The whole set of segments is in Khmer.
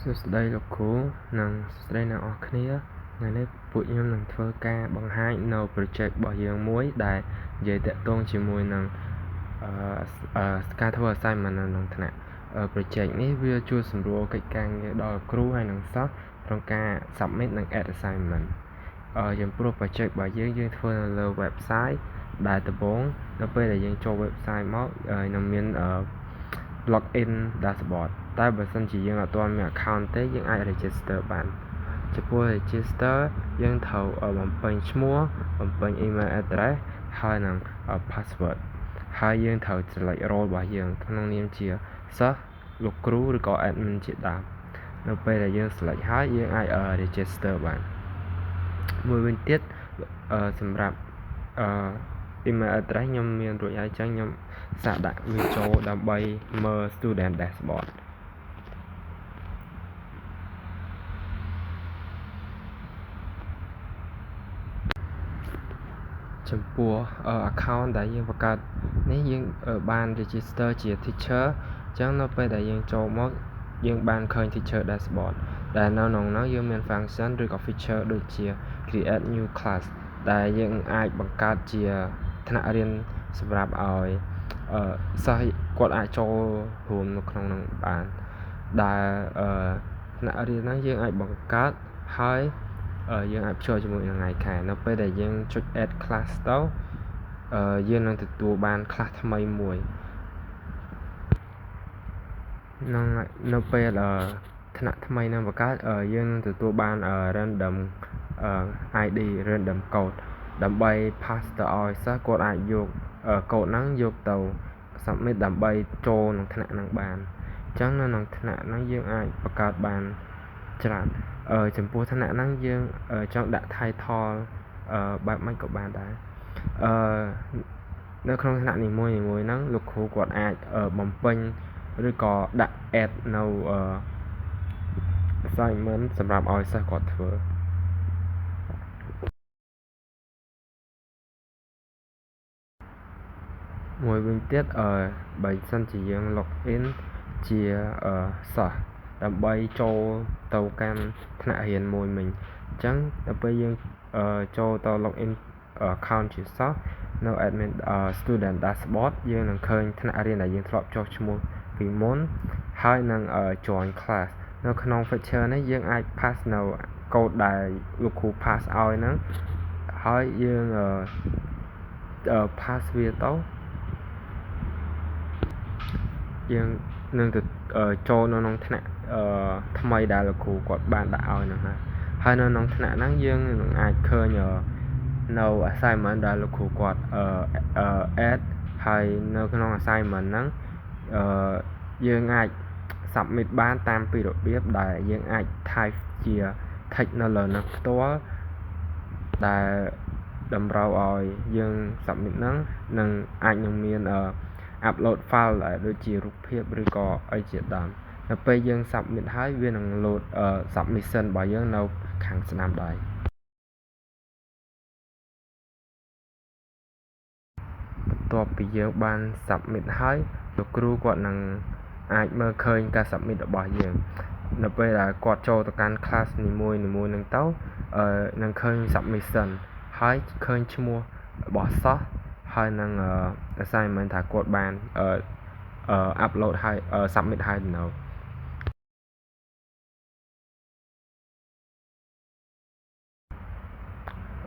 សួស្តីលោកគ្រូនិងសួស្តីអ្នកទាំងអស់គ្នាថ្ងៃនេះពួកខ្ញុំនឹងធ្វើការបង្ហាញនៅ project របស់យើងមួយដែលនិយាយតាក់ទងជាមួយនឹងអឺការធ្វើ assignment នៅក្នុងថ្នាក់ project នេះវាជួយសម្រួលកិច្ចការងារដល់គ្រូហើយនិងសិស្សក្នុងការ submit និង add assignment ចំពោះ project របស់យើងយើងធ្វើនៅលើ website ដែលដំបូងនៅពេលដែលយើងចូល website មកនឹងមាន login dashboard តែបើសិនជាយើងអត់ទាន់មាន account ទេយើងអាច register បានចំពោះ register យើងត្រូវបំពេញឈ្មោះបំពេញ email address ហើយនិង password ហើយយើងត្រូវ select role របស់យើងក្នុងនាមជាសិស្សលោកគ្រូឬក៏ admin ជាដើមនៅពេលដែលយើង select ហើយយើងអាច register បានមួយវិញទៀតសម្រាប់ email address ខ្ញុំមានរួចហើយអញ្ចឹងខ្ញុំសាកដាក់វាចូលដើម្បីមើល student dashboard ចំពោះ account ដែលយើងបង្កើតនេះយើងបាន register ជា teacher អញ្ចឹងនៅពេលដែលយើងចូលមកយើងបានឃើញ teacher dashboard ដែលនៅក្នុងនោះយើងមាន function ឬក៏ feature ដូចជា create new class ដែលយើងអាចបង្កើតជាថ្នាក់រៀនសម្រាប់ឲ្យសិស្សគាត់អាចចូលរួមនៅក្នុងនោះបានដែលថ្នាក់រៀនហ្នឹងយើងអាចបង្កើតហើយយើងអាចភ្ជាប់ជាមួយនឹងថ្ងៃខែនៅពេលដែលយើងចុច add class ទៅយើងនឹងទទួលបាន class ថ្មីមួយនឹងនៅពេលថ្នាក់ថ្មីនឹងបង្កើតយើងនឹងទទួលបាន random ID random code ដើម្បី pass ទៅឲ្យសិស្សគាត់អាចយកកូដហ្នឹងយកទៅ submit ដើម្បីចូលក្នុងថ្នាក់ហ្នឹងបានអញ្ចឹងនៅក្នុងថ្នាក់ហ្នឹងយើងអាចបង្កើតបានច្រើនចំពោះថ្នាក់ហ្នឹងយើងចង់ដាក់ title បែបម៉េចក៏បានដែរអឺនៅក្នុងថ្នាក់នីមួយៗហ្នឹងលោកគ្រូគាត់អាចបំពេញឬក៏ដាក់ add នៅ assignment សម្រាប់ឲ្យសិស្សគាត់ធ្វើមួយវិញទៀតអឺបើសិនជាយើង log in ជាសិស្សដើម្បីចូលទៅកាន់ថ្នាក់រៀនមួយមិញអញ្ចឹងដល់ពេលយើងចូលទៅ log in account ជាសិស្សនៅ admin student dashboard យើងនឹងឃើញថ្នាក់រៀនដែលយើងធ្លាប់ចុះឈ្មោះពីមុនហើយនឹង join class នៅក្នុង feature នេះយើងអាច pass នៅ code ដែលលោកគ្រូ pass ឲ្យហ្នឹងហើយយើង pass វាទៅយើងនឹងទៅចូលនៅក្នុងថ្នាក់ថ្មីដែលលោកគ្រូគាត់បានដាក់ឲ្យហ្នឹងហើយហើយនៅក្នុងថ្នាក់ហ្នឹងយើងនឹងអាចឃើញនៅ assignment ដែលលោកគ្រូគាត់ add ហើយនៅក្នុង assignment ហ្នឹងយើងអាច submit បានតាមពីរបៀបដែលយើងអាច type ជា text នៅលើនោះផ្ទាល់ដែលតម្រូវឲ្យយើង submit ហ្នឹងនឹងអាចនឹងមាន upload file ដែលដូចជារូបភាពឬក៏អីជាដើមនៅពេលយើង submit ហើយវានឹង load submission របស់យើងនៅខាងស្ដាំដៃបន្ទាប់ពីយើងបាន submit ហើយលោកគ្រូគាត់នឹងអាចមើលឃើញការ submit របស់យើងនៅពេលដែលគាត់ចូលទៅកាន់ class នីមួយៗហ្នឹងទៅនឹងឃើញ submission ហើយឃើញឈ្មោះរបស់សិស្សហើយនឹង assignment ថាគាត់បាន upload ហើយ submit ហើយនៅ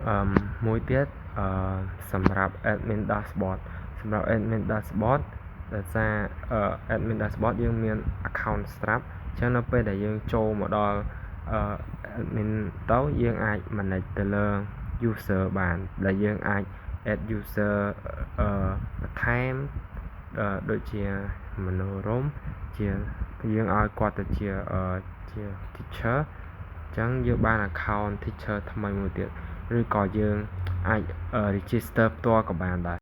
អឺមួយទៀតអឺសម្រាប់ admin dashboard សម្រាប់ admin dashboard ដោយសារ admin dashboard យើងមាន account ស្រាប់អញ្ចឹងនៅពេលដែលយើងចូលមកដល់ admin ទៅយើងអាច manage ទៅលើ user បានដែលយើងអាច add user អឺបន្ថែមដូចជាមនោរមជាយើងឲ្យគាត់ទៅជាជា teacher អញ្ចឹងយើងបាន account teacher ថ្មីមួយទៀតឬក៏យើងអាច register ផ្ទាល់ក៏បានដែរ។